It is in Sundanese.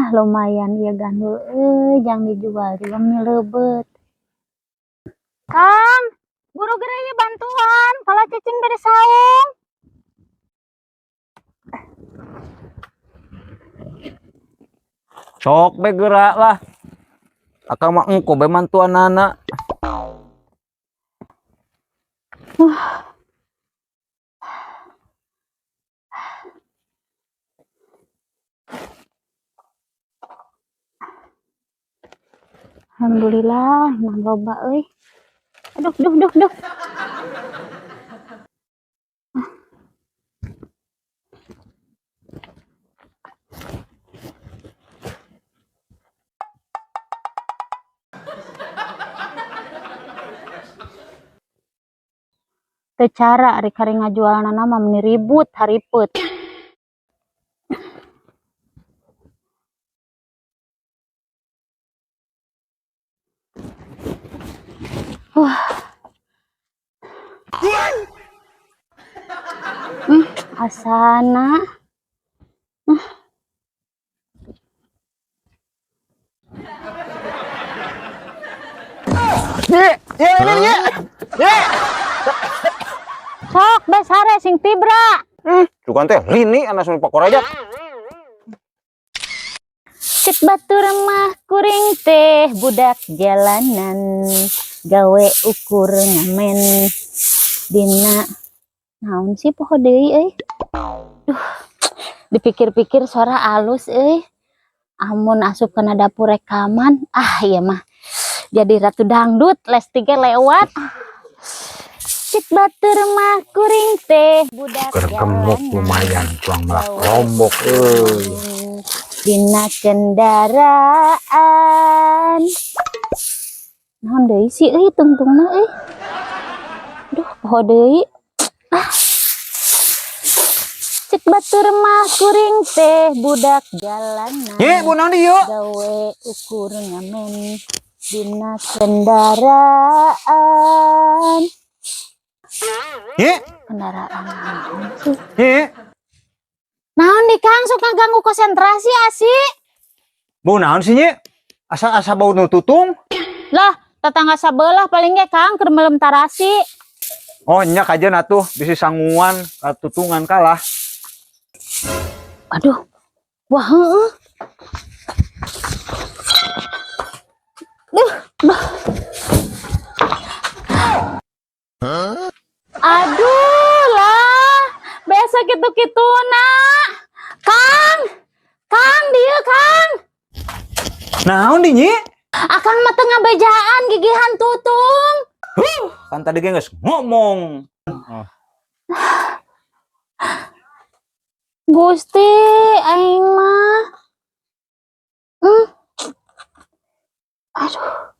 Ah, lumayan ieu gandul euy, jang dijual juga meni leubet. Kang, buru geura ieu bantuan, kalah cicing dari saung. Sok be geura lah. Akang mah engko be mantuanana. Alhamdulillah, mah loba euy. Aduh, duh, duh, duh. Teu cara ari kari ngajualna mah meni ribut haripet. Wah. Asana. Ye, ye, ini ye. Ye. Sok besare sing tibra. Sugan teh lini anak sun pakoraja. Cek batur mah kuring teh budak jalanan gawe ukur ngamen dina naon sih poho deui euy. Duh, dipikir-pikir suara alus euy. Amun asup kana dapur rekaman, ah ieu mah jadi ratu dangdut les 3 lewat. Cek batur mah kuring teh budak Keur gemuk jalanan. Lumayan tuang melak lombok euy. Dina kendaraan. Naon deui sih euy tungtungna euy. Duh, poho deui. Ah. Cek batur mah kuring teh budak jalanan. Ye, bu naon dieu? Gawe ukur ngamen dina kendaraan. Ye. Kendaraan naon sih? Ye. Naon di Kang suka ganggu konsentrasi asi? Bu naon sih nye? Asa-asa bau nu tutung? Lah, tetangga sabelah paling ge Kang keur melem tarasi. Oh, nya kajeun atuh bisi sanguan katutungan kalah. Aduh. Wah, heeh. Duh, duh. Aduh lah, biasa kitu-kitu nak. Kang, Kang dieu Kang. Naon di nyi? Akang mah teu ngabejaan gigihan tutung. Huh, kan tadi ge geus ngomong. Oh. Gusti, aing mah. Aduh.